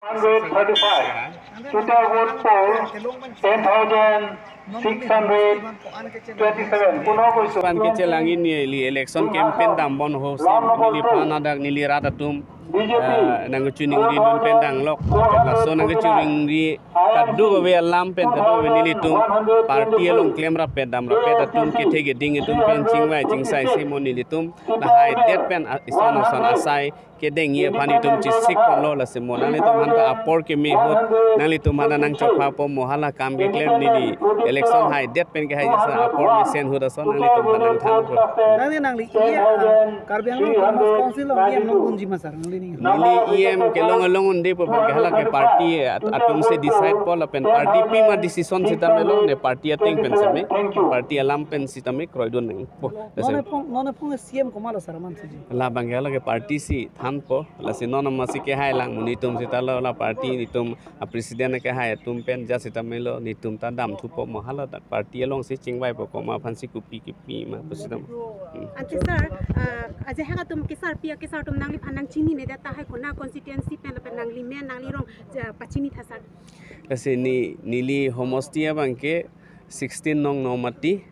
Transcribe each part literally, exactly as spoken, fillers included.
hundred thirty-five. Total vote poll ten thousand six hundred twenty-seven. Puno koiso. Pan kechelang-i neli election campaign dambom ho si neliphan hadak neli rat atum, B J P, ah, nangkachiningri dun pen danglok. Laso nangkachiningri kadokave alam pen kadokave nelitum party along klemrap pen damrap pen atum kethe keding atum pen chingvai chingsai si mo nelitum lahai det pen, ah, ison ison asai kedengji aphan itum chesik ponlo. Lasi mo nanglitum aphan ta apor keme ahut nanglitum aphan nangchokpha po mo hala kam keklem neli election haidet pen kehai jasa apor mesen ahut ason nanglitum aphan nangthanpo. Nangli nangli E M, ah, Karbi Anglong Autonomous Council along E M longdunji ma sir, nangli ning? Neli E M kelong along un-epo, pen ke hala ke party at-, atum si decide po lapen party pima decision sitame lo, ne party ateng pen sitame, party alam pen sitame kroidun nangpo. Non aphong, non aphong C E M komat lo sir aman siji? Labang ke hala ke party si thanpo, lasi non amatsi kehai lang mo nelitum sita lo la party nelitum a president kehai atum pen ja sitame lo nelitum ta damthupo mo hala ta party along si chingvaipo komat aphan si kopi kepima pu sitame. Hmm. Ante sir, ah, ajahak atum kesarpi akesar atum nangliphan nangchinine det tahai kona constituency pen lapen nangli men nangli rong, ja, pachini tha sir? Lasi ne, neli homosti abang ke sixteen nong Nomati,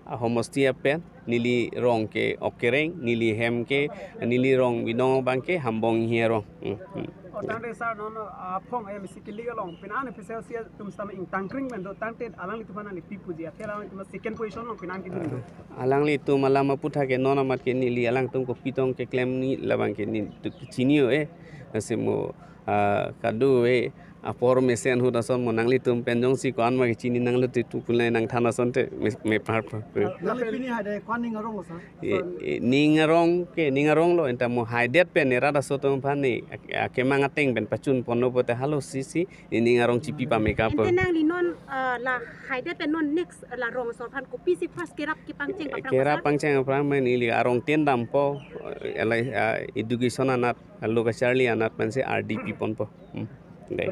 a homosti apen, neli rong ke Okereng, neli hem ke, neli rong binong abang ke Hambong Inghi arong. Hmm, hmm. O tangte sir non aphong M C kili along pini an F S L C atum sitame ingtangkring pen do tangte alanglitum aphan nangli pi puji, athe alanglitum second position along pini an kidun do. Alanglitum alam aputhak ke non amat ke neli alangtum kopi tong keklem ni labang ke nelitum chini-o eh. Lasi mo, ah, kadokave apor mesen ahut ason mo nanglitum pen jongsi ko-an ma kechini nanglo titu pulai nangthan ason te me, me par par. Nangli pini haidet ko-an ning arong lo sir? E, e, ning arong ke, ning arong lo, enta mo haidet pen ne rat aso atum aphan ne, a, a, kemang ateng pen pachun ponlo pote halo si si, ne ning arong chipi pame ka po. Ante nangli non, ah, la haidet pen non next la rong asor aphan kopisi first kerap kepangcheng aphrang? Kerap sir? Pangcheng aphrang men ili arong tin dampo, eh, alai, ah, education anat, alo kacharli anat pensi R D P ponpo. Hmm. Dei.